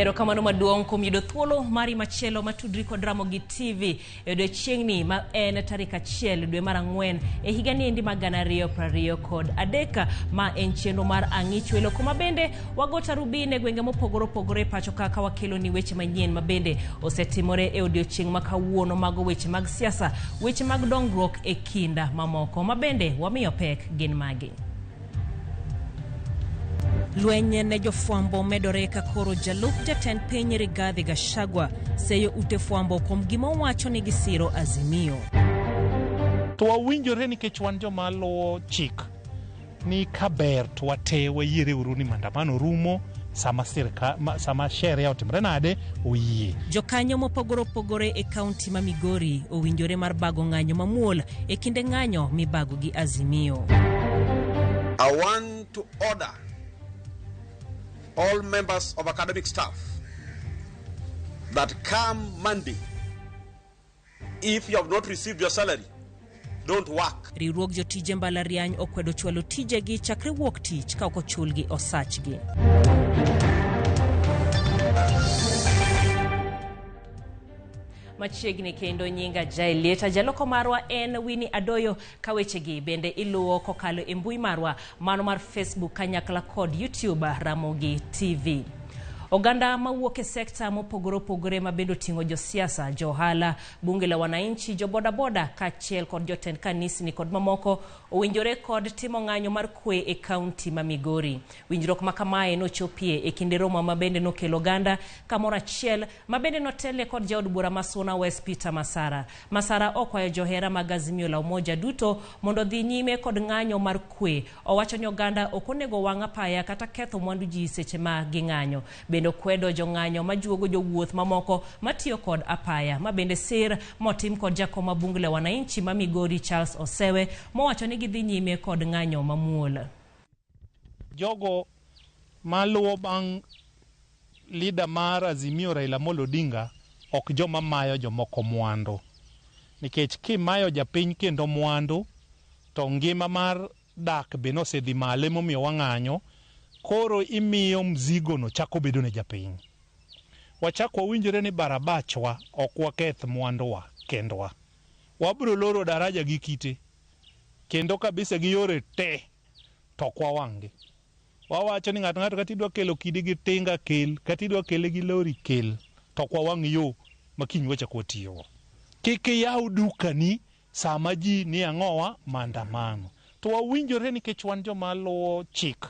Erokamano maduong' kuom yudo thuolo mari machielo matudri kod Ramogi TV e odiechieng'ni ma en tarik 1 dwe mar 4 e higa ni endi mag 2023. Ma en chenro mar Ang'ich Welo, kuma bende wago tarubin e gwenge mopogore opogore e pacho ka wakelo ni weche manyien ma bende osetimore e odiechieng' ma kawuono, mago weche mag siasa, weche mag dongruok e kinda mamoko ma bende wamiyo pek gin magi. Lweny ne jofwambo medore ka koro jalup jatend piny Rigathi Gachagua seyo ute fwambo kuom gima owacho ni gisiro Azimio. To wawinjore nikech wan joma luwo chik ni kaber to wate wayiere uru ni maandamano rumo sama sirka sama sheria otimore nade oyie. Jokanyo mopogore opogore e kaunti ma Migori owinjore mar bago ng'anyo mamuol e kinde ng'anyo mibago gi Azimio. I want to order all members of academic staff that come Monday, if you have not received your salary, don't work. Riwruog jotije mbalariany okwedo chwalo tijegi chakre wuok tich ka ok ochulgi osachgi. Machiegni kendo nyinga Jaelieta, jaloko marwa en Winnie Adoyo, ka wechegi bende iluwo kokalo e mbui marwa mano mar Facebook kanyakla kod YouTube Ramogi TV. Oganda mawuok e sekta mopogore opogore ma bende oting'o josiasa, jo ohala, bunge la wananchi, jo bodaboda kaachiel kod jotend kanisni kod mamoko owinjore kod timo ng'anyo mar kwe e kaunti ma Migori. Winjruok ma kamae nochopie e kinde romo ma bende nokelo oganda kamoro achiel ma bende notele kod jaod bura ma Suna West Peter Masara. Masara okwayo johera mag Azimio la Umoja duto mondo odhi nyime kod ng'anyo mar kwe. Owacho ni oganda ok onego wang' apaya kata ketho mwandu ji seche ma ging'anyo. Bende okwedo jong'anyo majuogo jowuoth mamoko matiyo kod apaya. Ma bende sir motim kod jakom ma bunge la wananchi ma Migori Charles Osewe mowacho ni gidhi nyime kod ng'anyo mamuol. Jogo maluwo bang' leader mar Azimio Raila Amolo Odinga ok joma mayo jomoko mwandu. Nikech kimayo japiny kendo mwandu to ngima mar dak be nosedhi malo emomiyo wang'anyo, koro imiyo mzigo no chako bedo ne japiny. Wachak wawinjore ni barabachwa ok waketh mwanduwa kendwa. Wabiro loro daraja gi kite kendo kabisa gi yore te to ok wawang'gi. Wawacho ni ng'ato ng'ato kata idwa kelo kidi gi tinga kel, kata idwa kele gi lori kel, to ok wawang' yo ma kiny wachak watiyogo. Kik iyaw dukani sama ji ni ang'owa maandamano. To wawinjore nikech wan joma luwo chik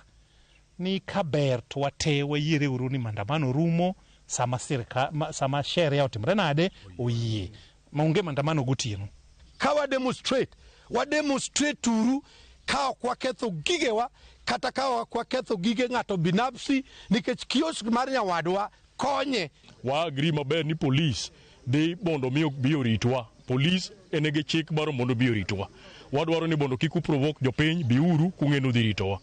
ni kaber to wate wayiere uru ni maandamano rumo sama sirka sama sheria otimore nade oyie. Maonge maandamano gotieno. Ka wa demonstrate, wa demonstrate uru ka ok waketho gigewa kata ka ok waketho gige ng'ato binafsi, nikech kiosk mar nyawadwa konye. Wa agree maber ni police dhi mondo mi obi oritwa. Police en gi chik mar mondo obi oritwa. Wadwaro ni mondo kik uprovoke jopiny, biuru kung'e ni udhi ritowa.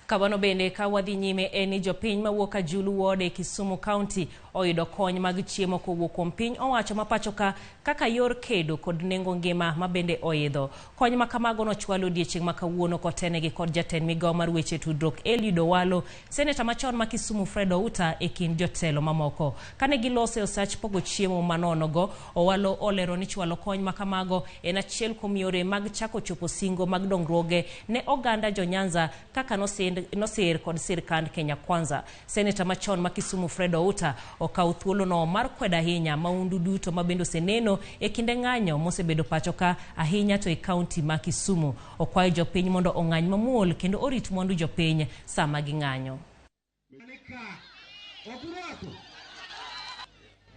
Kamano bende ka wadhi nyime en ni jopiny mawuok Ajulu Ward e Kisumu County oyudo kony mag chiemo kowuok kuom piny owacho ma pacho ka kaka yor kedo kod nengo ngima ma bende oidho. Kony ma kamago nochwal odiechieng' ma kawuono kotenegi kod jatend migawo mar weche tudruok Eliud Owalo, seneta machon ma Kisumu Fred Outa e kind jotelo mamoko. Kane giloso e osach pogo chiemo manonogo, Owalo olero ni chwalo kony ma kamago en achiel kuom yore mag chako chopo singo mag dongruoge ne oganda jo Nyanza kaka nosir kod sirkand Kenya Kwanza. Seneta machon ma Kisumu Fred Outa okawo thuolono mar kwedo ahinya maundu duto ma bende oseneno e kinde ng'anyo mosebedo pacho ka ahinya to e kaunti ma Kisumu. Okwayo jopiny mondo ong'any mamuol kendo orit mwandu jopiny sama ging'anyo.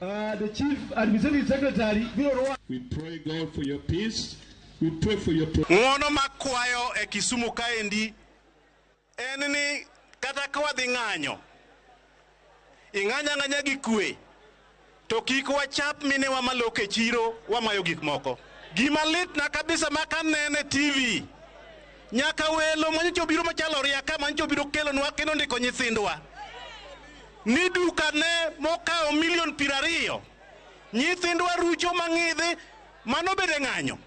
The Chief Administrative Secretary biro We pray God for your peace. We pray for your Ng'uono makwayo e Kisumu kaendi en ni kata ka wadhi ng'anyo, ing'anyo ang'anya gi kwe, to kik wachap minewa malok e chiro wamayo gik moko. Gima litna kabisa ma kanene TV, nyaka welo manyocha obiro machalo riaka manyocha obiro kelonwa kendo ndiko nyithindwa ni duka ne mokawo milion 20 nyithindwa rucho mang'idhi mano bede ng'anyo.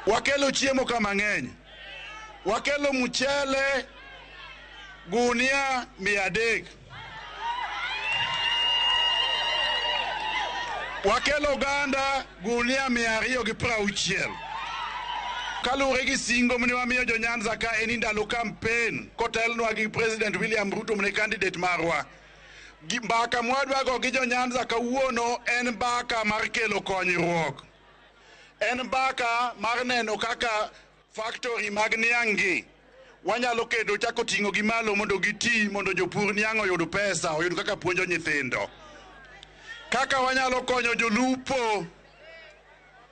Wakelo chiemo ka mang'eny, wakelo mchele, gunia 300. Wakelo oganda gunia 260. Kaluwore gi singo mane wamiyo jo Nyanza ka en ndalo campaign kotelnwa gi President William Ruto mane candidate marwa. Mbaka mwadwago gi jo Nyanza kawuono en mbaka mar kelo konyruok. En mbaka mar neno kaka factory mag niang' gi wanyalo keto chako ting'o gi malo mondo giti, mondo jopur niang' oyud pesa, oyud kaka puonjo nyithindo. Kaka wanyalo konyo jolupo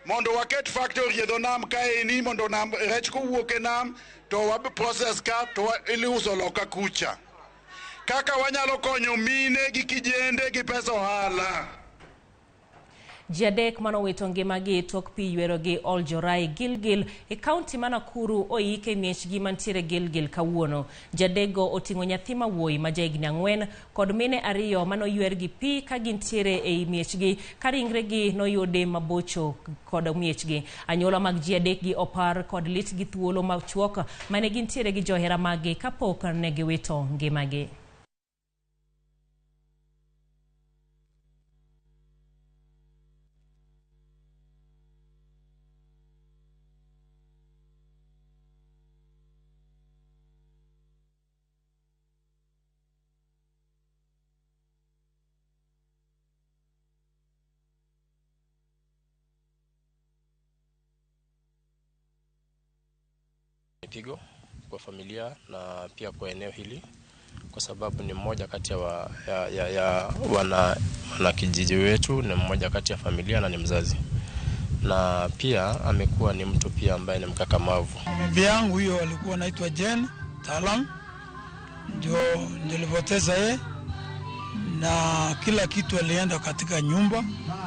mondo waket factory e dho nam kaeni, mondo nam rech kowuok e nam to wa process ka to iuso loka kucha. Kaka wanyalo konyo mine gi kijende gi pesa ohala. Ji adek manowito ngimagi tok pi ywero gi Oljorai Gilgil e kaunti ma Nakuru oik e miechgi mantiere Gilgil kawuono. Ji adekgo oting'o nyathi ma wuoyi ma jahigni 4 kod mine 2 manoywer gi pi ka gintiere ei miechgi ka ringregi noyudi mabocho kod miechgi. Anyuola mag ji adekgi opar kod lit gi thuolo machuok mane gintiere gi johera maggi kapok ne giwito ngimagi. Pigo kwa familia na pia kwa eneo hili, kwa sababu ni mmoja kati ya wana kijiji wetu, ni mmoja kati ya familia na ni mzazi, na pia amekuwa ni mtu pia ambaye ni mkakamavu. Bibi yangu huyo alikuwa anaitwa Jane Talam, ndio nilipoteza yeye na kila kitu alienda katika nyumba.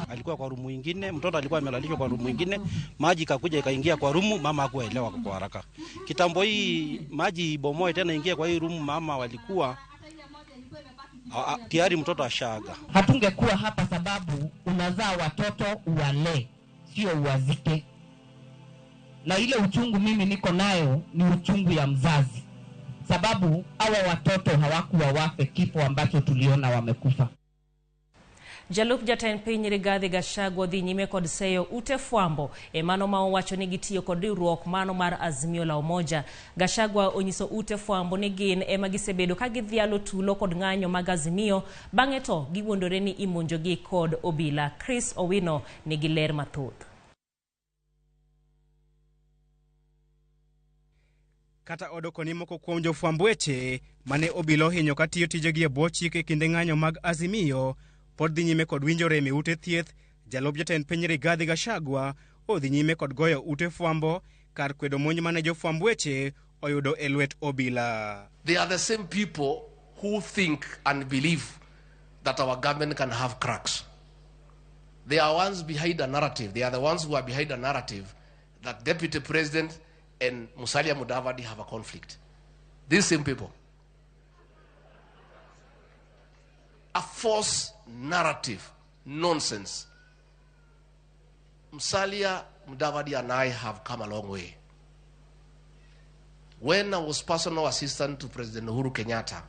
Alikuwa kwa rumu nyingine, mtoto alikuwa amelalishwa kwa rumu nyingine, maji kakuja ikaingia kwa rumu, mama hakuelewa kwa haraka. Kitambo hii maji ibomoe tena ingia kwa hii rumu, mama walikuwa tayari mtoto ashaga. Hatungekuwa hapa sababu unazaa watoto uwale, sio uwazike. Na ile uchungu mimi niko nayo ni uchungu ya mzazi, sababu hawa watoto hawakuwa wafe kifo ambacho tuliona wamekufa. Jalup jatend piny Rigathi Gachagua dhi nyime kod seyo ute fwambo e mano ma owacho ni gitiyo kod riwruok mano mar Azimio la Umoja. Gachagua onyiso ute fwambo ni gin ema gisebedo ka gidhialo tulo kod ng'anyo mag Azimio, bang'e to giwuondore ni imonjogi kod obila. Chris Owino nigi ler mathoth. Kata odoko ni moko kuom jofwamb weche mane obila ohinyo katiyo tijegi e bwo chik e kinde ng'anyo mag Azimio pod dhi nyime kod winjo rem e ute thieth. Jalup jatend piny Rigathi Gachagua odhi nyime kod goyo ute fwambo kar kwedo monj mane jofwamb weche oyudo e lwet obila. They are the same people who think and believe that our government can have cracks. They are ones behind a narrative. They are the ones who are behind a narrative that Deputy President and Musalia Mudavadi have a conflict. These same people. A false narrative, nonsense. Musalia Mudavadi and I have come a long way. When I was personal assistant to President Uhuru Kenyatta,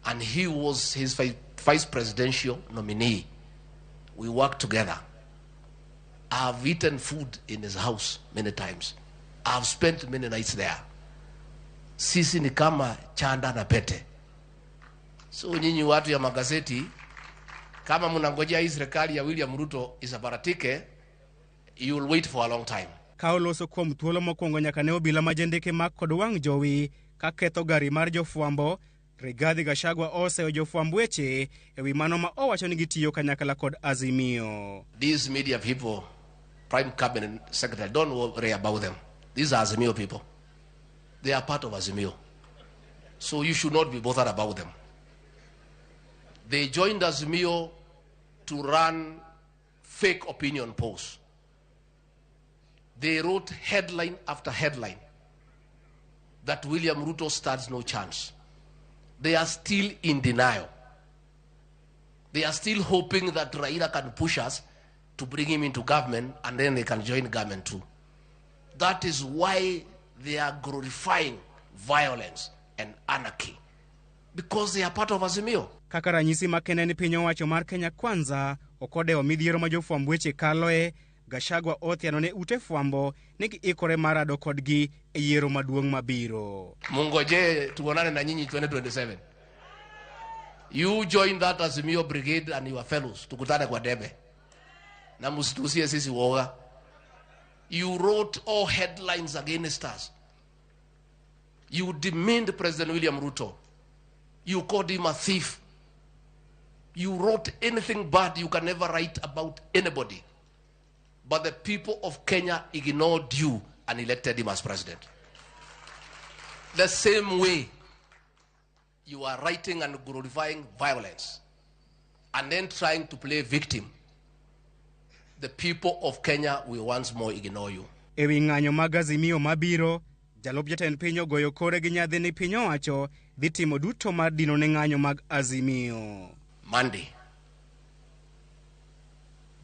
and he was his vice presidential nominee, we worked together. I've eaten food in his house many times. I've spent many nights there. Sisi ni kama chanda na pete. So nyinyi watu ya magazeti, kama mnangojea hii serikali ya William Ruto isabaratike, you will wait for a long time. Ka oloso kuom thuolo mokwongo nyaka ne obila ma jendeke mak kod wang' jowi ka ketho gari mar jofwambo, Rigathi Gachagua oseyo jofwamb weche ewi mano ma owacho ni gitiyo kanyakla kod Azimio. These media people, Prime Cabinet Secretary, don't worry about them. These are Azimio people. They are part of Azimio. So you should not be bothered about them. They joined Azimio to run fake opinion polls. They wrote headline after headline that William Ruto stands no chance. They are still in denial. They are still hoping that Raila can push us to bring him into government and then they can join government too. That is why they are glorifying violence and anarchy. Because they are part of Azimio. Kaka ranyisi makende ni piny owacho mar Kenya Kwanza ok odewo midhiero ma jofwamb weche kaloe, Gachagua othiano ne ute fwambo ni giikore mar rado kodgi e yiero maduong' mabiro. Mungoje tuonane na nyinyi 2027. You join that Azimio brigade and your fellows. Tukutane kwa debe. Na msitusie sisi woga. You wrote all headlines against us. You demeaned President William Ruto. You called him a thief. You wrote anything bad you can never write about anybody. But the people of Kenya ignored you and elected him as president. The same way you are writing and glorifying violence and then trying to play victim, the people of Kenya will once more ignore you. E wi ng'anyo mag Azimio mabiro, jalup jatend piny ogoyo kore gi nyadhi ni piny owacho dhi timo duto mar dino ne ng'anyo mag Azimio. Monday,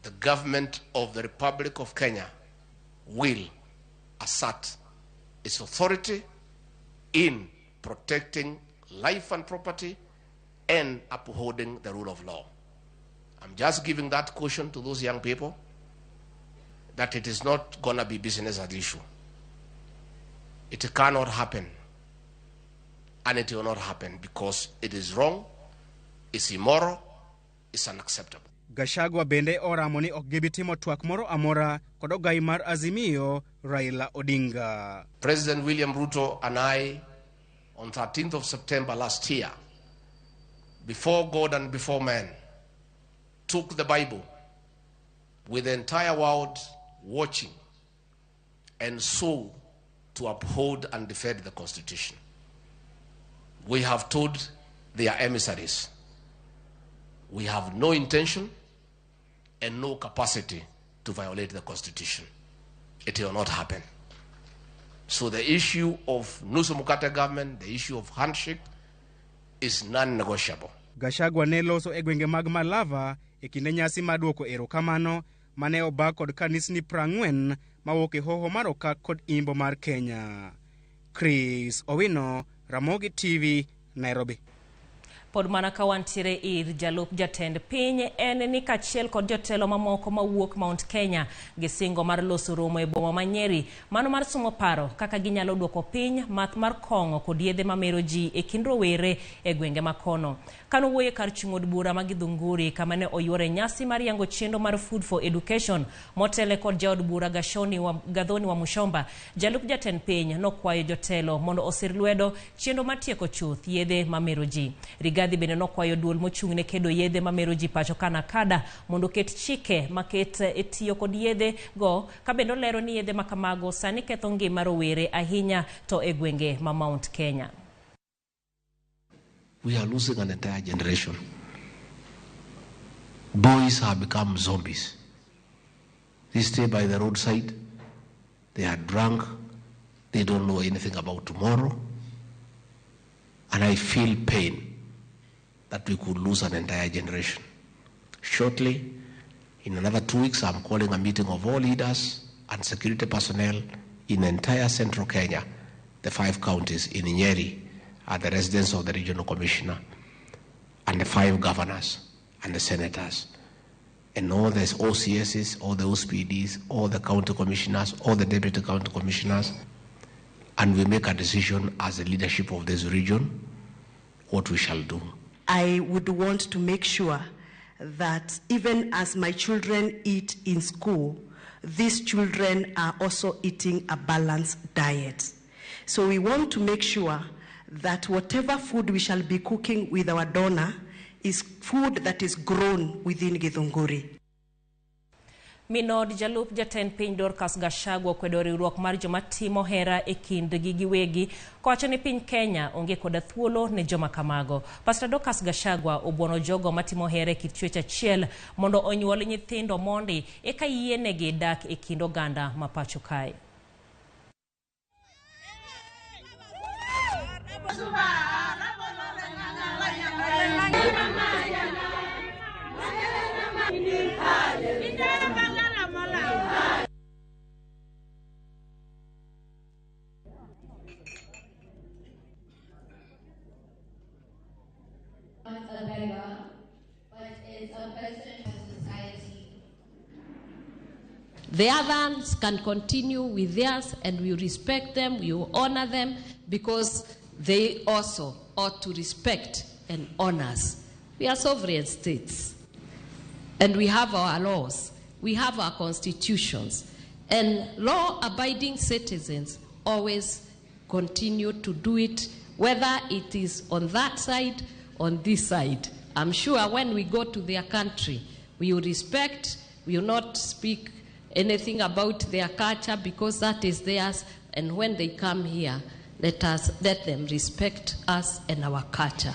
the government of the Republic of Kenya will assert its authority in protecting life and property and upholding the rule of law. I'm just giving that caution to those young people that it is not going to be business as usual. It cannot happen, and it will not happen because it is wrong, it's immoral, it's unacceptable. Gachagua bende oramo ni ok gibi timo twak moro amora kod ogai mar Azimio Raila Odinga. President William Ruto and I, on 13th of September last year, before God and before man, took the Bible with the entire world watching and swore to uphold and defend the Constitution. We have told their emissaries, we have no intention and no capacity to violate the Constitution. It will not happen. So the issue of Nusu Mkate government, the issue of handshake, is non-negotiable. Gachagua ne loso e gwenge mag Malava e kinde nyasi mar duoko erokamano mane oba kod kanisni 40 mawuok e hoho mar Okak kod Imbo mar Kenya. Chris Owino, Ramogi TV, Nairobi. Pod mana ka wantiere ir jalup jatend piny en ni kaachiel kod jotelo mamoko mawuok Mount Kenya gi singo mar loso romo e boma ma Nyeri mano mar sumo paro kaka ginyalo duoko piny math mar kong'o kod yedhe mamero ji e kind rowere e gwenge makono. Kanowuoyo e kar chung' od bura ma Githunguri kama ne oyuore nyasi mar yango chenro mar Food for Education motele kod jaod bura Gathoni wa Mushomba, jalup jatend piny nokwayo jotelo mondo osir lwedo chenro mar tieko chuth yedhe mamero ji. Rigathi bende nokwayo duol mochung' ne kedo yedhe mamero ji pacho ka NACADA mondo oket chike maket e tiyo kod yedhe go, ka bende olero ni yedhe makamago sani ketho ngima rowere ahinya to e gwenge ma Mount Kenya. We are losing an entire generation. Boys have become zombies. They stay by the roadside. They are drunk. They don't know anything about tomorrow. And I feel pain that we could lose an entire generation. Shortly, in another 2 weeks, I'm calling a meeting of all leaders and security personnel in entire central Kenya, the 5 counties in Nyeri, at the residence of the regional commissioner, and the 5 governors and the senators, and all the OCSs, all the OCPDs, all the county commissioners, all the deputy county commissioners, and we make a decision as the leadership of this region what we shall do. I would want to make sure that even as my children eat in school, these children are also eating a balanced diet. So we want to make sure that whatever food we shall be cooking with our donor is food that is grown within Githunguri. Minod jalup jatend piny Dorcas Gachagua okwedo riwruok mar joma timo hera e kindgi giwegi kowacho ni piny Kenya onge koda thuolo ne joma kamago. Pastor Dorcas Gachagua obuono jogo matimo hera e kit chwech achiel mondo onyuol nyithindo mondi eka yienegi dak e kind oganda ma pacho kae. is a person of society. The others can continue with theirs, and we respect them, we honor them, because they also ought to respect and honor us. We are sovereign states, and we have our laws, we have our constitutions, and law-abiding citizens always continue to do it, whether it is on that side, on this side. I'm sure when we go to their country, we will respect, we will not speak anything about their culture because that is theirs, and when they come here, let them respect us and our culture.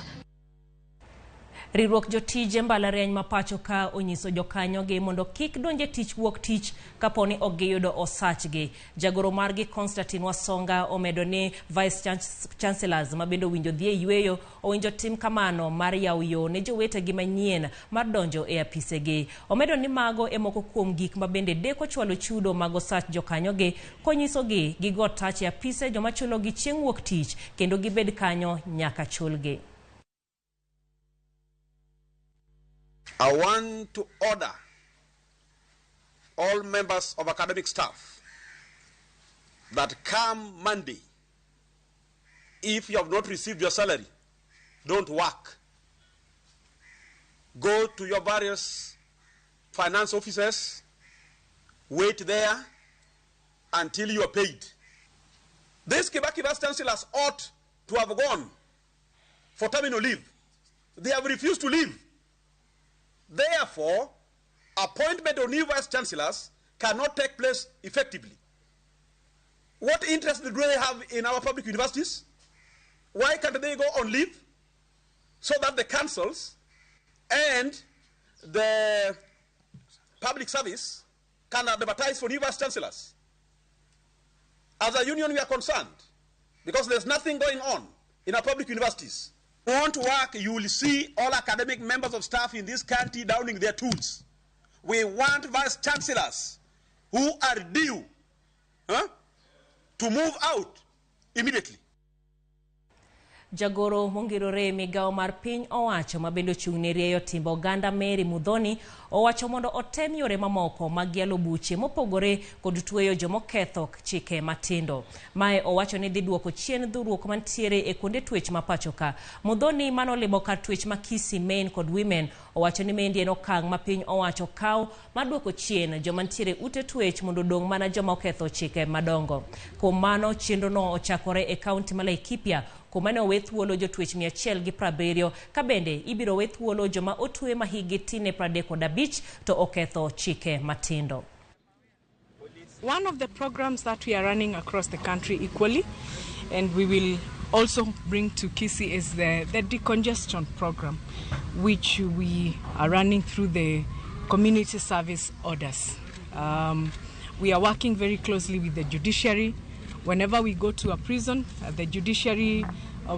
Riwruok jotije mbalariany ma pacho ka onyiso jokanyogi mondo kik donje tich wuok tich kaponi ok giyudo osachgi. Jagoro margi Constantine Wasonga omedo ni Vice Chancellors ma bende owinjo dhi e yweyo owinjo tim kamano mar yawo yo ne jowetegi manyien mar donjo e apisegi. Omedo ni mago e moko kuom gik ma bende deko chwalo chudo mag osach jokanyogi konyisogi gigo tach e apise joma chulogi chieng' wuok tich kendo gibed kanyo nyaka chulgi. I want to order all members of academic staff that come Monday, if you have not received your salary, don't work. Go to your various finance offices, wait there until you are paid. These Kibaki Vice Chancellors ought to have gone for terminal leave. They have refused to leave. Therefore, appointment of new vice chancellors cannot take place effectively. What interest do they have in our public universities? Why can't they go on leave so that the councils and the public service can advertise for new vice chancellors? As a union, we are concerned because there's nothing going on in our public universities. Want work, you will see all academic members of staff in this country downing their tools. We want vice chancellors who are due to move out immediately. Jagoro mongirore migawo mar piny owacho ma bende ochung' ne rieyo timbe oganda Mary Muthoni owacho mondo otem yore mamoko mag yalo buche mopogore kod tweyo jomoketho chike matindo. Mae owacho ni dhi duoko chien dhuruok mantiere e kuonde twech ma pacho ka. Muthoni manolimo kar twech ma Kisii Men kod Women owacho ni maendi en okang' ma piny owacho kawo mar duoko chien joma ntiere ute twech mondo odong' mana joma oketho chike madongo. Kuom mano chenrono ochakore e kaunti ma Laikipia kuma ne owe thuolo jotwech 170 ka bende ibiro we thuolo joma otwe ma hikgi tin ne 35 to oketho chike matindo. One of the programs that we are running across the country equally, and we will also bring to Kisii, is the decongestion program, which we are running through the community service orders. We are working very closely with the judiciary. Whenever we go to a prison, the judiciary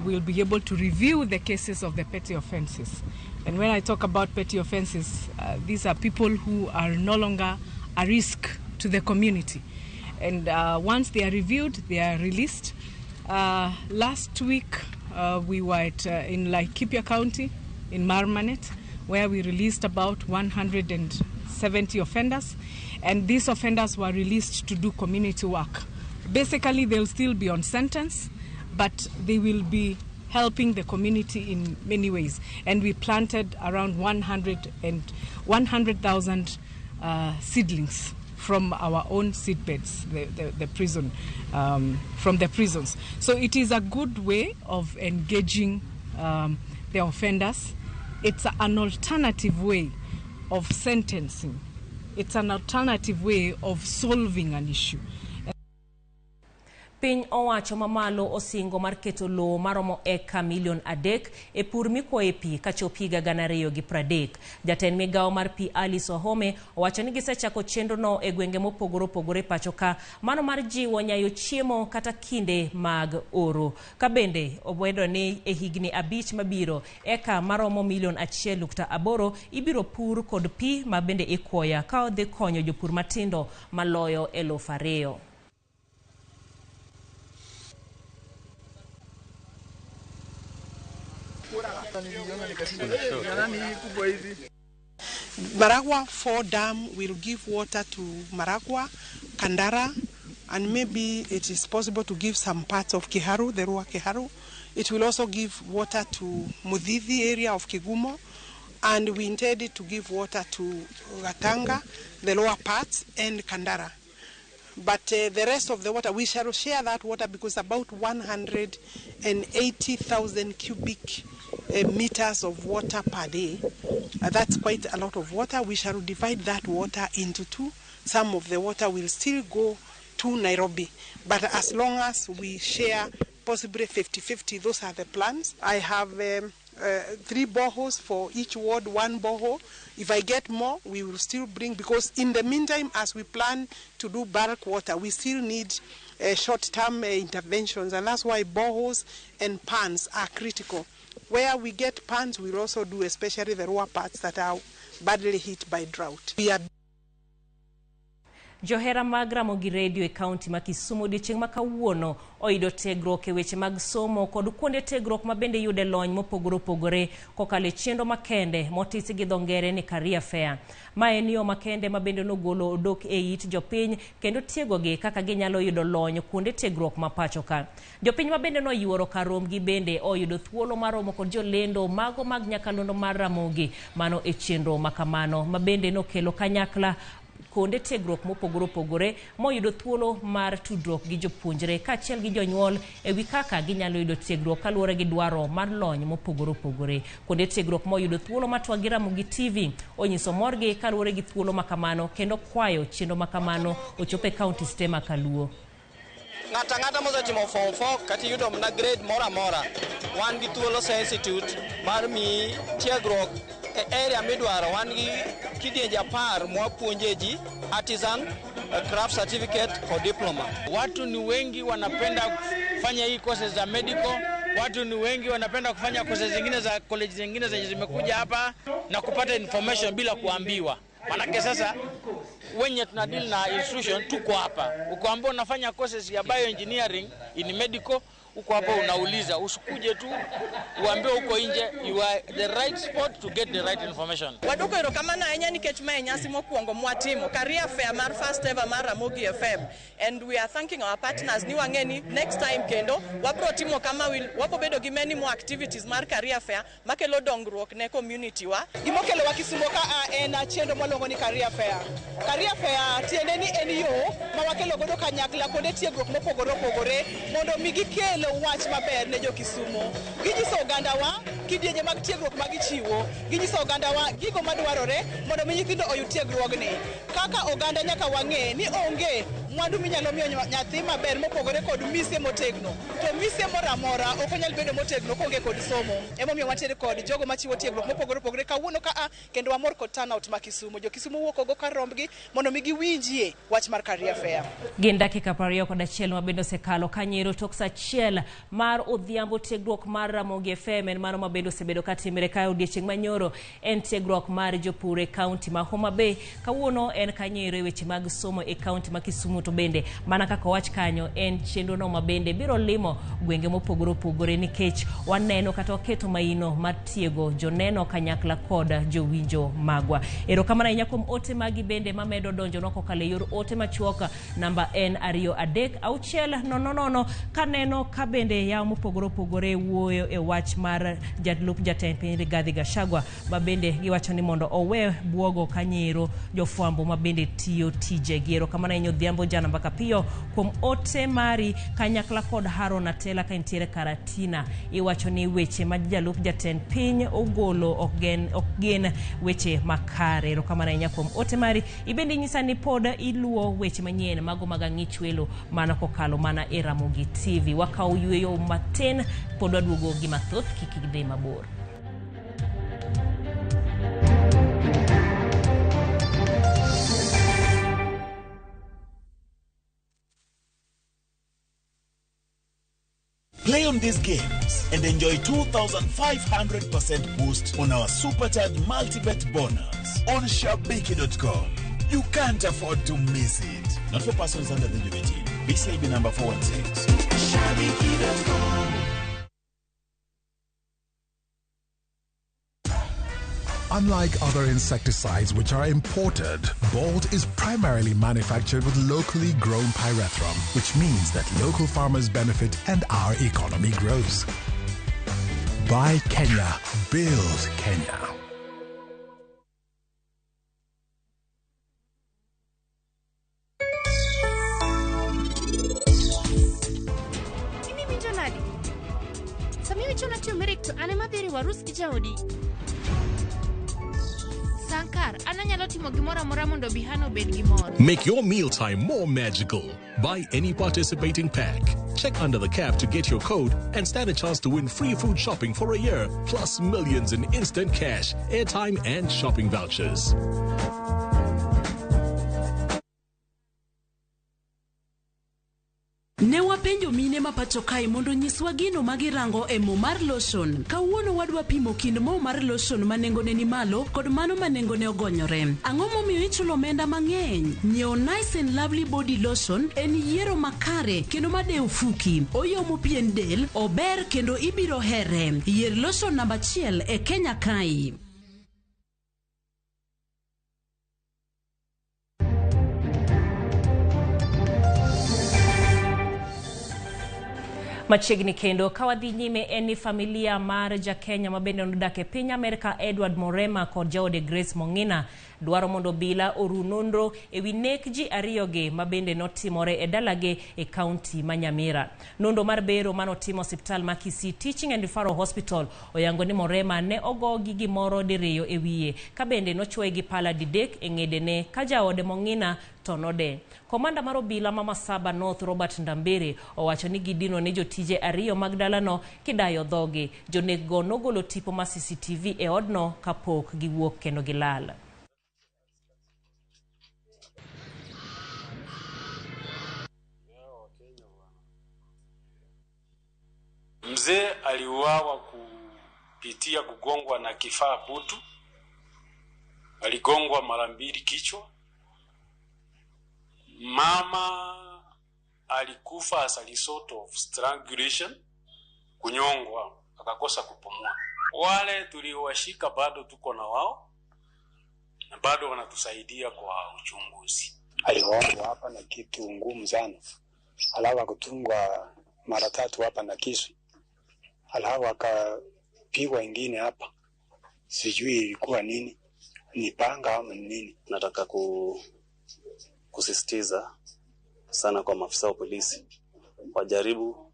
will be able to review the cases of the petty offenses. And when I talk about petty offenses, these are people who are no longer a risk to the community. And once they are reviewed, they are released. Last week, we were in Laikipia County, in Marmanet, where we released about 170 offenders. And these offenders were released to do community work. Basically, they'll still be on sentence, but they will be helping the community in many ways. And we planted around 100,000 seedlings from our own seedbeds, the prison, from the prisons. So it is a good way of engaging the offenders. It's an alternative way of sentencing. It's an alternative way of solving an issue. Piny owacho mamalo osingo mar keto lowo maromo eka milion 3 e pur mikwoye pi kachop higa 2030. Jatend migawo mar pi Alice Wahome owacho ni gisechako chenrono e gwenge mopogore opogore pacho ka, mano mar jiwo nyayo chiemo kata kinde mag oro. Ka bende obedo ni e higni 5 mabiro eka maromo milion 1.8 ibiro pur kod pi ma bende ikwoya ka odhi konyo jopur matindo maloyo 2,000. Maragua 4 dam will give water to Maragua, Kandara, and maybe it is possible to give some parts of Kiharu, the Rua Kiharu. It will also give water to Muthithi area of Kigumo, and we intended to give water to Gatanga, the lower parts, and Kandara. But the rest of the water, we shall share that water because about 180,000 cubic meters of water per day. That's quite a lot of water. We shall divide that water into two. Some of the water will still go to Nairobi. But as long as we share possibly 50-50, those are the plans. I have 3 boreholes for each ward, 1 borehole. If I get more, we will still bring, because in the meantime, as we plan to do bulk water, we still need short-term interventions, and that's why boreholes and pans are critical. Where we get pans, we'll also do, especially the lower parts that are badly hit by drought. We are Johera mag Ramogi Radio e kaunti ma Kisumu odiechieng' ma kawuono oyudo tiegruok e weche mag somo kod kuonde tiegruok ma bende yude lony mopogore opogore kokalo e chenro makende motisi gi dho ngere ni Career Fair. Ma en yo makende ma bende nogolo odok e it jopiny kendo tiegogi kaka ginyalo yudo lony kuonde tiegruok ma pacho ka. Jopiny ma bende noyuoro kar romgi bende oyudo thuolo mar romo kod jolendo mago mag nyakalondo mar Ramogi mano e chenro makamano ma bende nokelo kanyakla kuonde tiegruok mopogore opogore moyudo thuolo mar tudruok gi jopuonjre kaachiel gi jonyuol e wi kaka ginyalo yudo tiegruok kaluwore gi dwaro mar lony mopogore opogore. Kuonde tiegruok moyudo thuolo matwa gi Ramogi TV onyiso morgi kaluwore gi thuolo makamano kendo kwayo chenro makamano ochop e kaunti te ma Kaluo. Ng'ato ang'ata mosetimo form 4 kata iyudo mana grade moro amora, wan gi thuolo e institute mar miyi tiegruok e area midwaro. Wan gi kidienje 10 mwapuonje ji artisan, craft certificate kod diploma. Watu ni wengi wanapenda kufanya hii courses za medical, watu ni wengi wanapenda kufanya courses zingine za college zingine zenye zimekuja hapa na kupata information bila kuambiwa. Manake sasa wenye tuna deal na institution tuko hapa. Ukiambiwa unafanya courses ya bioengineering in medical, uko hapa unauliza, usikuje tu uambiwe uko nje. You are the right spot to get the right information. Waduoko erokamano ahinya nikech mae nyasi mokwongo mwatimo Career Fair mar first ever mar Ramogi FM, and we are thanking our partners ni wang'e ni next time kendo wabro timo kama wabro bedo gi many more activities mar Career Fair makelo dongruok ne community wa. Gimokelo wa Kisumo ka en chenro mwaluongo ni Career Fair. Career Fair tiende ni en yo ma wakelo godo kanyakla kuonde tiegruok mopogore opogore mondo mi gikel wach maber ne jo Kisumo. Ginyiso ogandawa kidienje mag tiegruok ma gichiwo, ginyiso ogandawa gigo madwarore mondo mi nyithindo oyud tiegruogni. Kaka oganda nyaka wang'e ni onge mwandu minyalo miyo nyathi maber mopogore kod mise motegno. To mise moro amora ok onyal bedo motegno koonge kod somo. Emomiyo wantiere kod jogo machiwo tiegruok mopogore opogore kawuono ka kendo wamor kod turnout ma Kisumo. Jo Kisumo wuok oko kar rombgi mondo mi giwinjie wach mar Career Fair. Gin dakika 21 ma bende osekalo kanyero tok saa 1 mar odhiambo. Tiegruok mar Ramogi FM en mano ma bende osebedo katimre ka odiechieng' manyoro en tiegruok mar jopur e kaunti ma Homa Bay. Kawuono en kanyero e weche mag somo e kaunti ma Kisumu, to bende mana kaka wach kanyo en chenro no ma bende biro limo gwenge mopogore opogore nikech waneno kata waketo maino mar tiego joneno kanyakla kod jowinjo magwa. Erokamano ahinya kuom ote magi bende mamedo donjonwa kokalo e yor ote machuok namba en 2 3 6 0 0. Kaneno ka bende yawo mopogore opogore wuoyo e wach mar jalup jatend piny Rigathi Gachagua ma bende giwacho ni mondo owe buogo kanyero jofwambo ma bende tiyo tijegi. Erokamano ahinya Odhiambo Jana Mbaka Piyo kuom ote mari kanyakla kod Haron Atela ka intiere Karatina. Iwacho ni weche ma jalup jatend piny ogolo ok gin weche makare. Erokamano ahinya kuom ote mari. Ibende inyisa ni pod iluwo weche manyien mago mag ang'ich welo mana kokalo mana e Ramogi TV. Wakawo yweyo matin pod waduogo gi mathoth, kik idhi mabor. Play on these games and enjoy 2,500% boost on our Supercharged Multibet bonus on Shabiki.com. You can't afford to miss it. Not for persons under the age of 18. BCIB number 416. Shabiki.com. Unlike other insecticides which are imported, Bolt is primarily manufactured with locally grown pyrethrum, which means that local farmers benefit and our economy grows. Buy Kenya, build Kenya. Ini winjo nade? Sama iwechona turmeric to an ema dhi riwo arus gi jaodi. Sankar, an anyalo timo gimoro amora mondo Bihan obed gi mor. Make your mealtime more magical. Buy any participating pack. Check under the cap to get your code and stand a chance to win free food shopping for a year, plus millions in instant cash, airtime, and shopping vouchers. Ne wapenjo mine ma pacho kae mondo nyiswa gino ma girango e mo mar lotion. Kawuono wadwa pimo kind mo mar lotion ma nengone ni malo kod mano ma nengone ogonyore. Ang'o momiyo ichulo omenda mang'eny? Nyiewo Nice and Lovely Body Lotion en yiero makare kendo madewo fuki. Oyomo pien del, ober kendo ibiro here. Yier lotion namba 1 e Kenya kae. Machiegni kendo ka wadhi nyime en ni familia mar ja Kenya ma bende nodak e piny Amerka Edward Morema kod jaode Grace Mong'ina dwaro mondo obila oru nonro ewi nek ji ariyogi ma bende notimore e dalagi e kaunti ma Nyamira. Nonro mar bero manotimo osiptal ma Kisii Teaching and Referral Hospital oyango ni Morema ne ogo gi gimoro diriyo e wiye ka bende nochuoye gi pala didek e ng'edene ka jaode Mong'ina to node. Komanda mar obila ma Masaba North Robert Ndambere owacho ni gidino ne jotije ariyo mag dalano kidayo dhogi. Jonekgo nogolo tipo ma CCTV e odno kapok giwuok kendo gilal. Mzee aliuawa kupitia kugongwa na kifaa butu. Aligongwa mara mbili kichwa. Mama alikufa as a result of strangulation, kunyongwa, akakosa kupumua. Wale tuliowashika bado tuko na wao na bado wanatusaidia kwa uchunguzi. Aligongwa hapa na kitu ngumu sana, alafu akatungwa mara tatu hapa na kisu, alafu akapigwa ingine hapa, sijui ilikuwa nini, ni panga ama ni nini. Nataka kusisitiza sana kwa maafisa wa polisi wajaribu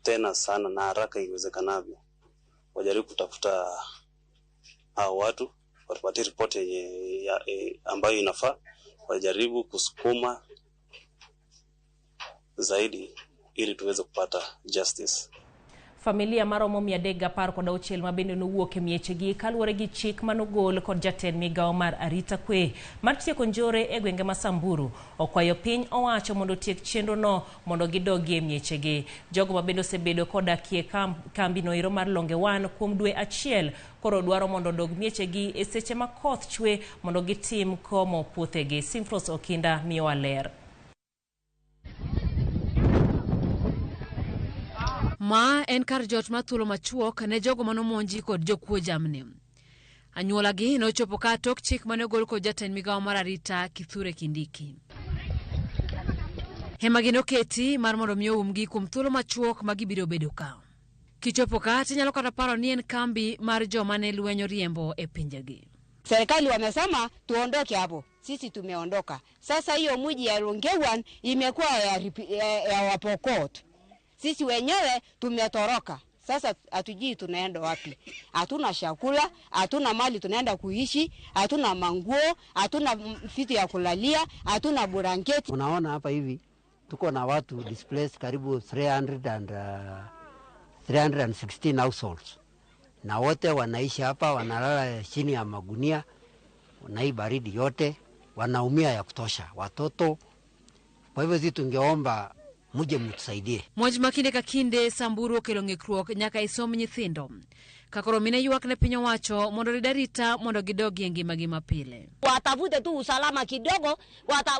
tena sana na haraka iwezekanavyo, wajaribu kutafuta hao watu, watupatie ripoti ambayo inafaa, wajaribu kusukuma zaidi ili tuweze kupata justice. Familia maromo 316 ma bende nowuok e miechegi kaluwore gi chik manogol kod jatend migawo mar arita kwe mar tieko njore e gwenge ma Samburu okwayo piny owacho mondo otiek chenrono mondo gidogie miechegi. Jogo ma bende osebedo kodakie kambi noero mar Longe 1 kuom dwe achiel koro dwaro mondo odog miechegi e seche ma koth chwe mondo gitim komo puothegi. Simfros Okinda miyowa ler. Ma en kar jot mar thuolo machuok ne jogo manomonji kod jokuo jamni. Anyuolagi nochopo ka tok chik mane ogol kod jatend migawo mar arita Kithure Kindiki. Hemagi noketi mar mondo mi oumgi kuom thuolo machuok ma gibiro bedo ka. Kichopo ka tinyalo kata paro ni en kambi mar joma ne lweny oriembo e pinjegi. Serikali wamesema tuondoke hapo, sisi tumeondoka. Sasa hiyo mji ya Longewan imekuwa ya Wapokot. Sisi wenyewe tumetoroka. Sasa hatujui tunaenda wapi. Hatuna chakula, hatuna mali tunaenda kuishi, hatuna manguo, hatuna vitu ya kulalia, hatuna burangeti. Unaona hapa hivi tuko na watu displaced karibu 316 households. Na wote wanaishi hapa, wanalala chini ya magunia, na hii baridi yote, wanaumia ya kutosha, watoto. Kwa hivyo sisi tungeomba muje mtusaidie. Monj ma kinde ka kinde Samburu okelo ng'ikruok nyaka e somb nyithindo. Ka koro mine ywak ne piny owacho mondo orid arita mondo gidogie ngimagi mapile. Watafute tu usalama kidogo,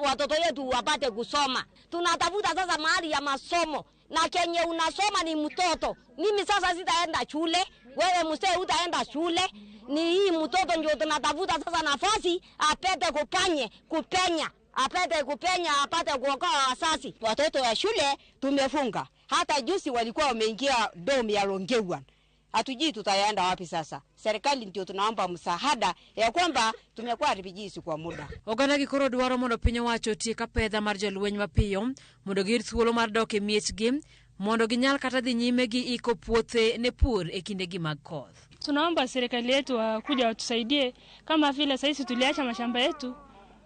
watoto wetu wapate kusoma. Tunatafuta sasa mahali ya masomo, na kenye unasoma ni mtoto. Mimi sasa sitaenda shule, Wewe mzee utaenda shule. Ni hii mtoto ndio tunatafuta sasa nafasi apate kupanye, kupenya. Apate kupenya, apate kuokoa wasasi. Watoto wa shule tumefunga. Hata juzi walikuwa wameingia dom ya Longewan. Hatujui tutaenda wapi sasa. Serikali ndio tunaomba msaada ya kwamba tumekuwa refugees kwa muda. Oganda gi koro dwaro mondo piny owacho otiek apedha mar jolweny mapiyo mondo giyud thuolo mar dok e miechgi mondo ginyal kata dhi nyime gi iko puothe ne pur e kindegi mag koth. Tunaomba serikali yetu wakuja watusaidie, kama vile saizi tuliacha mashamba yetu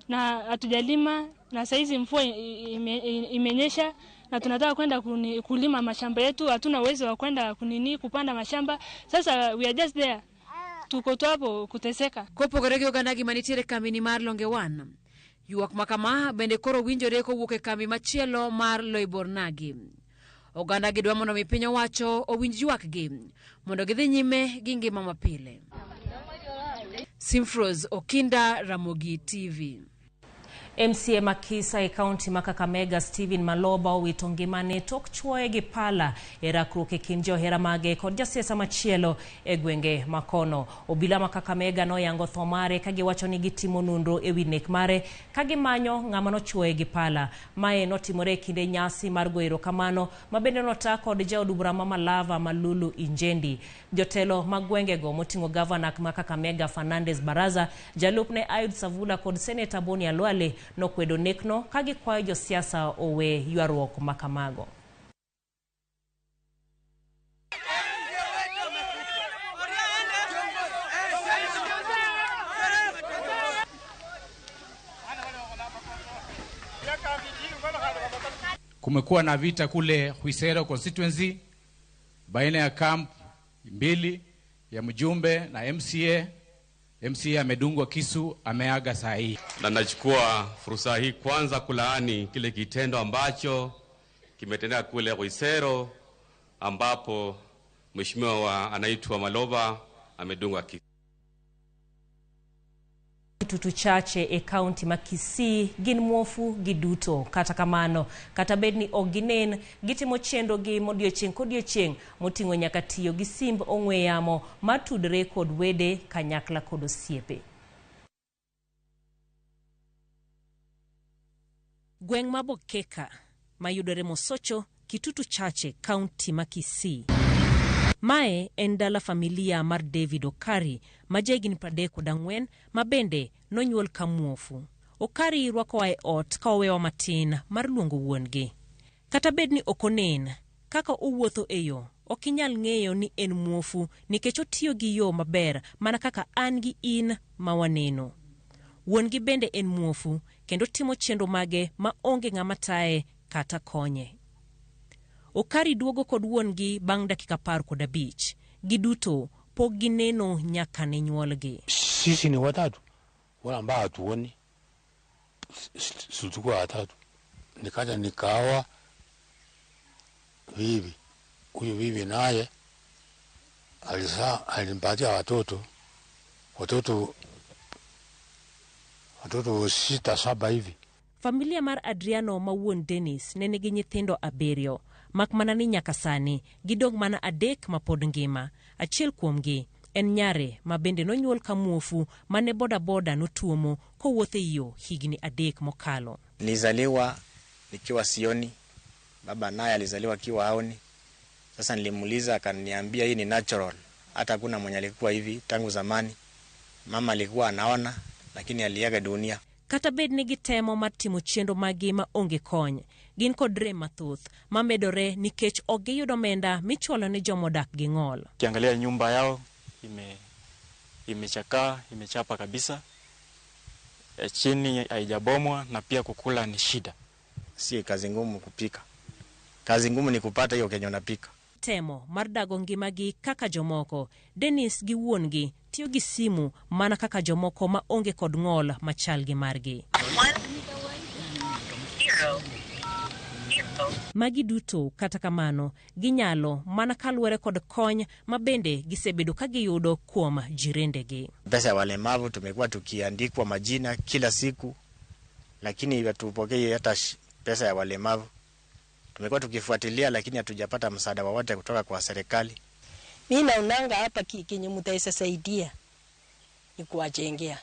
na hatujalima, na saizi mvua imenyesha na tunataka kwenda kulima mashamba yetu, hatuna uwezo wa kwenda kupanda mashamba. Sasa we are just there, tuko tu hapo kuteseka. Kopogore gi oganda gi manitiere kambi ni mar Longewan, ywak ma kama bende koro winjore kowuok e kambi machielo mar Loibornagi. Oganda gi dwa mondo mi piny owacho owinj ywakgi mondo gidhi nyime gi ngima mapile. Simfros Okinda, Ramogi TV. MCA Makisa e kaunti ma Kakamega Stephen Maloba owito ngimane tok chuoye gi pala e rakruok e kind johera mage kod jasiasa machielo e gwenge makono. Obila ma Kakamega noyango tho mare ka giwacho ni gitimo nonro ewi nek mare ka gimanyo ng'ama nochuoye gi pala. Mae notimore e kinde nyasi mar goyo erokamano ma bende nota kod jaod bura ma Malava Malulu Injendi. Jotelo mag gwengego moting'o gavana ma Kakamega Fernandez Baraza, jalupne Ayub Savula kod seneta Boni Alwale nokwedo nekno ka gikwayo josiasa owe ywaruok makamago. Kumekuwa na vita kule Huisero constituency baina ya camp mbili ya mjumbe na MCA. MCA amedungwa kisu, ameaga saa hii. Na nachukua fursa hii kwanza kulaani kile kitendo ambacho kimetendeka kule Huisero ambapo mheshimiwa anaitwa Maloba amedungwa kisu. Tutu chache e kaunti ma Kisii gin muofu giduto. Kata kamano, kata bed ni ok ginen, gitimo chenro gi modiochieng' kodiochieng' moting'o nyaka tiyo gi simb ong'we yamo matudore kod wede kanyakla kod osiepe. Gweng' ma Bokeka mayudore Mosocho, Kitutu Chache, kaunti ma Kisii. Mae en dala familia mar David Okari ma jahigni 34 ma bende nonyuol ka muofu. Okari rwakowa e ot ka owewa matin mar luongo wuon-gi. Kata bed ni ok onen, kaka owuotho e yo, ok inyal ng'eyo ni en muofu nikech otiyo gi yo maber mana kaka an gi in ma waneno. Wuon-gi bende en muofu kendo timo chenro mage ma onge ng'ama taye kata konye. Okari duogo kod wuon-gi bang' dakika 15. Giduto pok gineno nyaka ne nyuolgi. Sisi ni watatu wala ambao hatuoni, tulikuwa watatu. Nikaja nikawa bibi, huyu bibi naye alimpatia watoto 6 7 hivi. Familia mar Adriano ma wuon Dennis ne nigi nyithindo 7, mak mana ni nyaka sani gidong' mana 3 mapod ngima. Achiel kuomgi en nyare ma bende nonyuol ka muofu mane bodaboda notuomo kowuotho e yo higni 3 mokalo. Nilizaliwa nikiwa sioni, baba naye alizaliwa akiwa haoni. Sasa nilimuuliza akaniambia hii ni natural, hata hakuna mwenye alikuwa hivi tangu zamani. Mama alikuwa anaona lakini aliaga dunia. Kata bed ni gitemo mar timo chenro maggi ma onge kony, gin kod rem mathoth mamedore nikech ok giyudo omenda michulo ne jomodak gi ng'ol. Ukiangalia nyumba yao imechakaa, imechapa kabisa, chini haijabomwa na pia kukula ni shida. Si kazi ngumu kupika, kazi ngumu ni kupata hiyo kenye unapika. Temo mar dago ngimagi kaka jomoko, Dennis gi wuon-gi tiyo gi simu mana kaka jomoko ma onge kod ng'ol machal gi margi. 1 0 0. Magi duto kata kamano ginyalo mana kaluwore kod kony ma bende gisebedo ka giyudo kuom jirendegi. Pesa ya walemavu tumekuwa tukiandikwa majina kila siku, lakini hatupokei hata pesa ya walemavu. Tumekuwa tukifuatilia lakini hatujapata msaada wowote kutoka kwa serikali. Mi naonanga hapa kenye mtaweza saidia ni kuwajengea.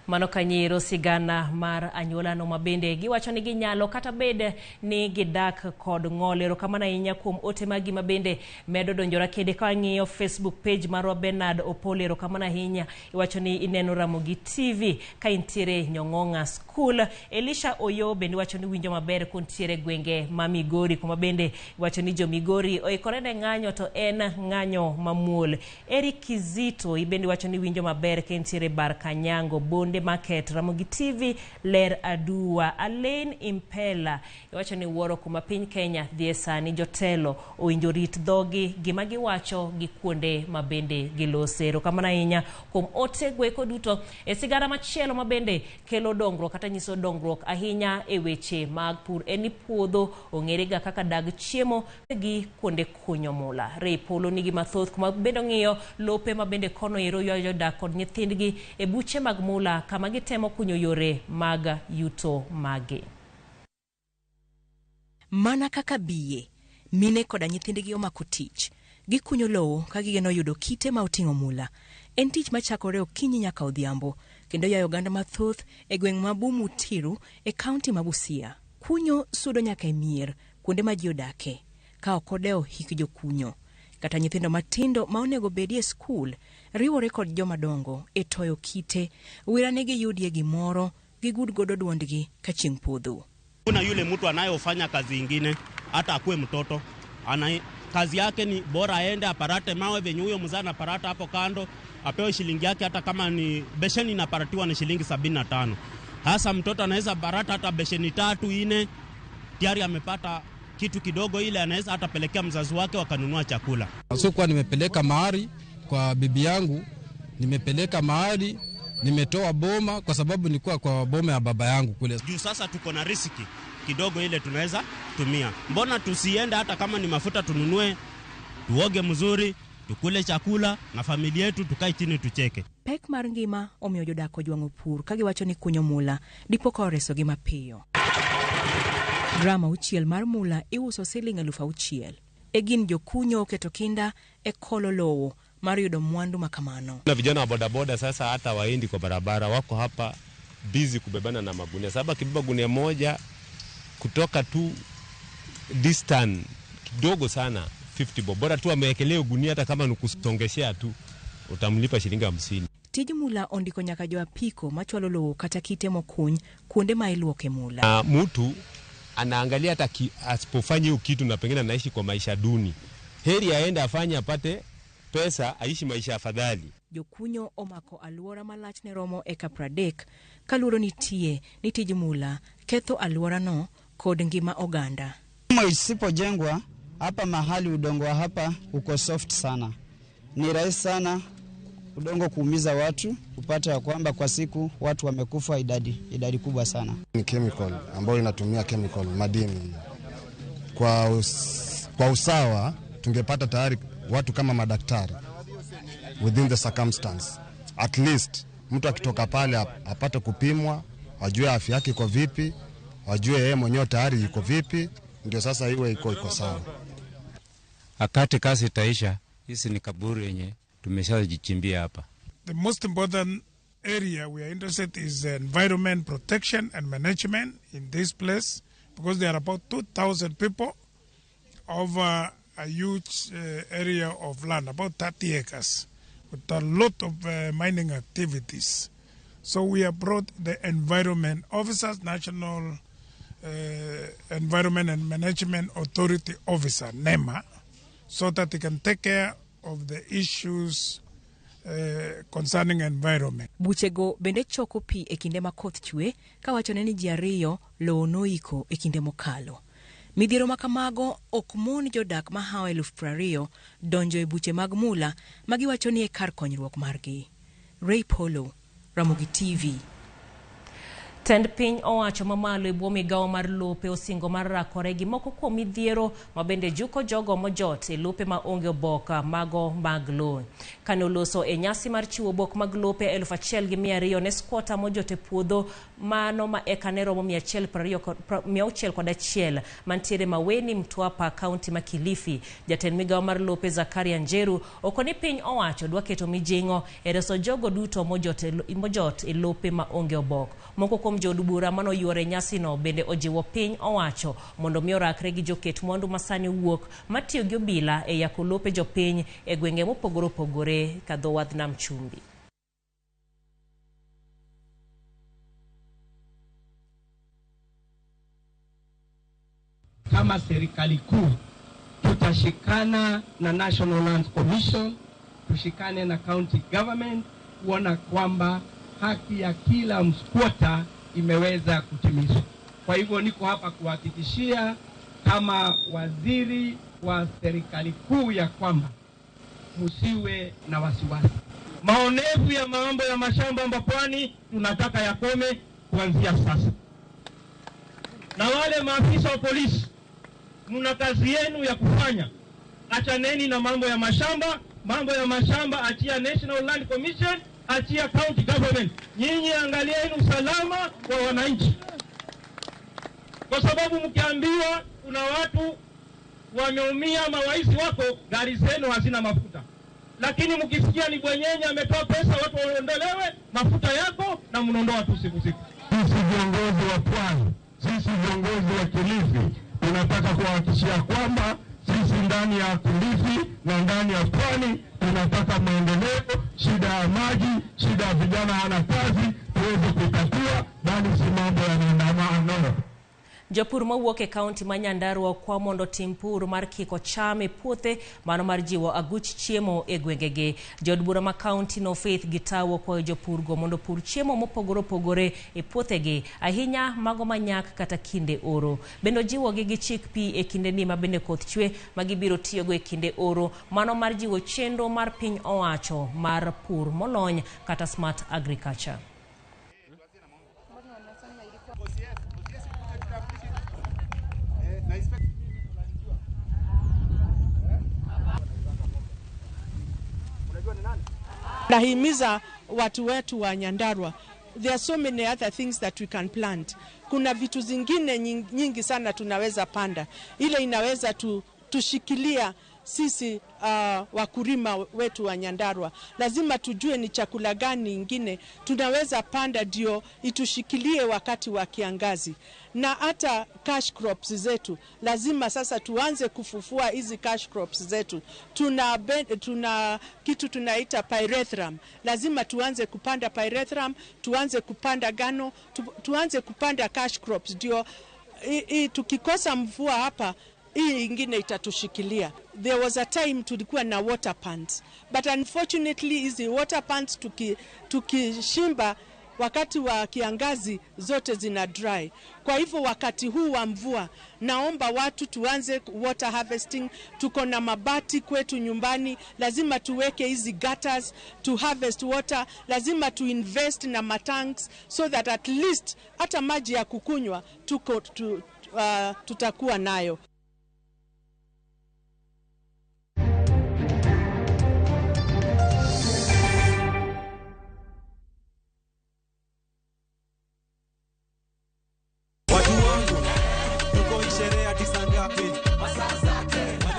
Mano kanyero sigana mar anyuolano mabende giwacho ni ginyalo kata bed ni gidak kod ng'ol. Erokamano ahinya kuom ote magi mabende medo donjora kede ka ang'iyo Facebook page marwa. Bernard Opolo, erokamano ahinya, iwacho ni ineno Ramogi TV ka intiere Nyong'ong'a School. Elisha Oyo bende iwacho ni winjo maber kuntiere gwenge ma Migori, kuma bende iwacho ni jo Migori oikore ne ng'anyo to en ng'anyo mamuol. Eric Kizito ibende iwacho ni winjo maber ka intiere Bar Kanyango Bonde Market. Ramogi TV ler aduwa. Alain Impela iwacho ni wuoro kuma piny Kenya dhie sani, jotelo owinjo rit dhogi gima giwacho gi kuonde ma bende gilose. Erokamano ahinya kuom ote goeko duto. E sigana machielo ma bende kelo dongruok kata nyiso dongruok ahinya e weche mag pur en ni puodho ong'ere ga kaka dag chiemo gi kuonde kunyo mula. Ray Polo nigi mathoth kuma bende ong'iyo lope ma bende kono ero ywayo jodak kod nyithindgi e buche mag mula kama gitemo kunyo yore mag yuto magi. Mana kaka biye, mine koda nyithindgi omako tich. Gikunyo lowo ka gigeno yudo kite ma oting'o mula. En tich machakore okinyi nyaka odhiambo, kendo yayo oganda mathoth e gweng' ma Bumutiru e kaunti ma Busia. Kunyo sudo nyaka e mier, kuonde ma ji odake, ka ok odewo hik jokunyo. Kata nyithindo matindo ma onego bedi e skul riwore kod joma dongo e toyo kite, wira ni giyudie gimoro gigud godo duondgi ka chieng' podho. Kuna yule mtu anayofanya kazi ingine, hata akuwe mtoto ana kazi yake ni bora aende aparate mawe venye huyo mzee anaparata hapo kando, apewe shilingi yake, hata kama ni besheni inaparatiwa ni shilingi 75. Hasa mtoto anaweza parata hata besheni 3 4, tayari amepata kitu kidogo ile anaweza hata pelekea mzazi wake wakanunua chakula. Sikuwa nimepeleka mahari kwa bibi yangu, nimepeleka mahari, nimetoa boma kwa sababu nilikuwa kwa boma ya baba yangu kule. Juu sasa tuko na riziki kidogo ile tunaweza tumia. Mbona tusiende hata kama ni mafuta tununue, tuoge mzuri, tukule chakula na familia yetu, tukae chini tucheke. Pek mar ngima omiyo jodak ojwang'o pur ka giwacho ni kunyo mula dipo ka oresogi mapiyo. Gram 6 mar mula iuso siling 6,000. E gin jokunyo oketo kinda e kolo lowo mar yudo mwandu makamano. Na vijana wa bodaboda sasa hata waendi kwa barabara, wako hapa busy kubebana na magunia. Sababu akibeba gunia moja kutoka tu distance kidogo sana 50 bob. Bora tu amewekelea gunia, hata kama nikusongeshea tu utamlipa shilingi 50. Tij mula ondiko nyaka jo apiko machwalo lowo kata kite mokuny kuonde ma iluoke mula. Mtu anaangalia hata asipofanya hiyo kitu na pengine anaishi kwa maisha duni, heri aende afanye apate pesa aishi maisha afadhali. Jokunyo omako aluora malach ne romo eka 30 kaluoro nitie ni tij mula ketho aluorano kod ngima oganda. Isipojengwa hapa mahali udongo wa hapa uko soft sana, ni rahisi sana udongo kuumiza watu, upate ya kwamba kwa siku watu wamekufa idadi kubwa sana. Ni chemical ambayo inatumia chemical madini. Kwa usawa tungepata tayari watu kama madaktari within the circumstance. At least mtu akitoka pale apate kupimwa, ajue afya yake iko vipi, ajue yeye mwenyewe tayari yuko vipi, ndio sasa iwe iko sawa. Akati kazi itaisha, hizi ni kaburi yenye tumeshajichimbia hapa. The most important area we are interested is environment protection and management in this place, because there are about 2,000 people over a huge area of land, about 30 acres, with a lot of mining activities. So we have brought the environment officers, National Environment and Management Authority officer, NEMA, so that they can take care of the issues concerning environment. Buchego bende choko pi e kinde ma koth chwe kawachone ni ji ariyo lowo noiko e kinde mokalo. Midhiero makamago ok mon jodak mahawo 20,000 donjo e buche mag mula magiwacho ni e kar konyruok margi. Ray Polo, Ramogi TV. Tend piny owacho mamalo e bwo migawo mar lope osingo mar rakore gi moko kuom midhiero ma bende juko jogo mojot e lope ma onge oboka mago mag lowo. Kane oloso e nyasi mar chiwo obok mag lope 1200 ne squatter mojot e puodho mano ma eka ne romo 661 mantiere Maweni, Mtwapa, kaunti ma Kilifi. Jatend migawo mar lope Zakaria Njeru okoni piny owacho dwa keto mijing'o e reso jogo duto mojot e lope ma onge obok. Moko kuom jood bura manoyuore nyasino bende ojiwo piny owacho mondo mi orakre gi joket mwandu masani wuok matiyo gi obila e yako lope jopiny e gwenge mopogore opogore ka dho wadh nam chumbi. Kama serikali kuu tutashikana na National Lands Commission, tushikane na county government kuona kwamba haki ya kila mskwota imeweza kutimizwa. Kwa hivyo niko hapa kuhakikishia kama waziri wa serikali kuu ya kwamba msiwe na wasiwasi. Maonevu ya mambo ya mashamba Mbapwani tunataka yakome kuanzia sasa. Na wale maafisa wa polisi, mna kazi yenu ya kufanya. Achaneni na mambo ya mashamba. Mambo ya mashamba achia National Land Commission, achia county government. Nyinyi angalieni usalama wa wananchi, kwa sababu mkiambiwa kuna watu wameumia, mawaisi wako, gari zenu hazina mafuta. Lakini mkisikia ni bwenyenye ametoa pesa watu waondolewe mafuta yako, na mnaondoa tu siku siku. Sisi viongozi wa Pwani, sisi viongozi wa Kilifi tunataka kuhakikishia kwamba sisi ndani ya Kilifi na ndani ya Pwani tunataka maendeleo. Shida ya maji, shida ya vijana hawana kazi tuweze kutatua, bali si mambo ya maandamano. Jopur mawuok e kaunti ma Nyandarua okwa mondo tim pur mar kiko cham e puothe mano mar jiwo aguch chiemo e gwengegi. Jood bura ma kaunti no Faith Gitau okwayo jopurgo mondo pur chiemo mopogore opogore e puothegi, ahinya mago manyak kata kinde oro. Bende ojiwogi gi chik pi e kindeni ma bende koth chwe ma gibiro tiyogo e kinde oro, mano mar jiwo chenro mar piny owacho mar pur molony kata smart agriculture. Nahimiza watu wetu wa Nyandarua, there are so many other things that we can plant. Kuna vitu zingine nyingi sana tunaweza panda, ile inaweza tushikilia sisi wakulima wetu wa Nyandarua. Lazima tujue ni chakula gani ingine tunaweza panda ndio itushikilie wakati wa kiangazi. Na hata cash crops zetu lazima sasa tuanze kufufua hizi cash crops zetu. Tuna kitu tunaita pyrethrum. Lazima tuanze kupanda pyrethrum, tuanze kupanda gano, tuanze kupanda cash crops ndio tukikosa mvua hapa hii ingine itatushikilia. There was a time tulikuwa na water pans, but unfortunately hizi water pans tukishimba wakati wa kiangazi zote zina dry. Kwa hivyo wakati huu wa mvua naomba watu tuanze water harvesting. Tuko na mabati kwetu nyumbani, lazima tuweke hizi gutters to harvest water, lazima tu invest na matanks so that at least hata maji ya kukunywa tutakuwa nayo.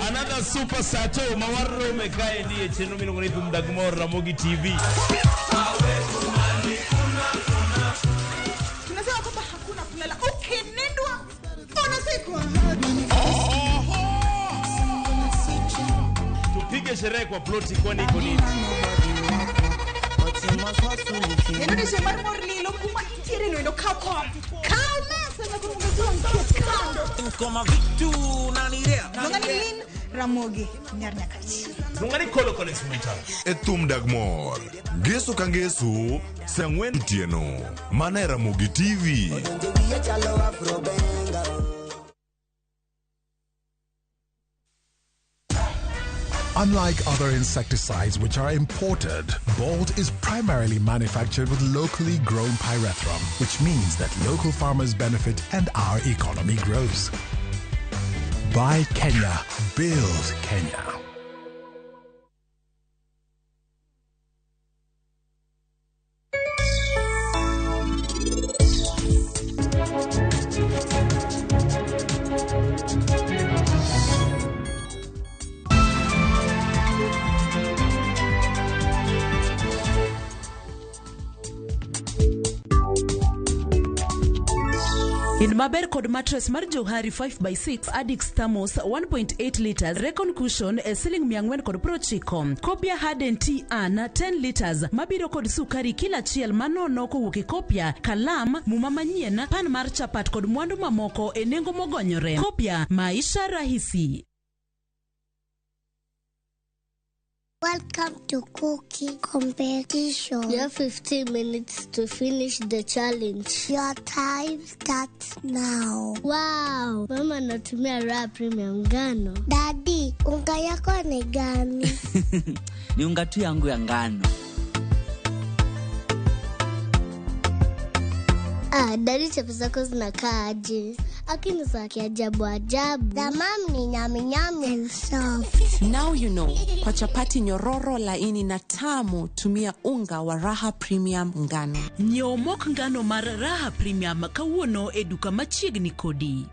Another super sato mawarro mekae ndiye chenro miluongo ni Thum Dag Mor Ramogi TV. Tunasema kwamba hakuna kulala, ukinindwa unasikwa. Tupige sherehe kwa ploti kwani iko nini? Neno mar mor lilo kuma nitiere no endo kaw kom. Kaw mesa na kuruga ket kando. Koma vitu nanirea. Nongani lin Ramogi nyar Nyakach. Nongani kolo kole simenta. E Thum Dag Mor. Ngeso ka ngeso saa 4 otieno. Mana e Ramogi TV. Unlike other insecticides which are imported, Bolt is primarily manufactured with locally grown pyrethrum, which means that local farmers benefit and our economy grows. Buy Kenya, build Kenya. In maber kod matres mar Johari 5x6 Adix Thermos 1.8 liters Recon Cushion e siling 490. Kopia Harden Tea An 10 liters mabiro kod sukari kila achiel manono kowuok e Kopia, kalam, muma manyien, pan mar chapat kod mwandu mamoko e nengo mogonyore. Kopia, maisha rahisi. Welcome to Cookie Competition. You have 15 minutes to finish the challenge. Your time starts now. Wow, mama anatumia raha premium ngano. Daddy, unga yako ni gani? Ni unga tu yangu ya ngano. Ah, daddy, chapo zako zinakaa aje? Akini za kiajabu ajabu. The mom ni nyami nyami and soft. Now you know. Kwa chapati nyororo laini na tamu, tumia unga wa Raha Premium ngano. Nyiew mok ngano mar Raha Premium kawuono e duka machiegni kodi.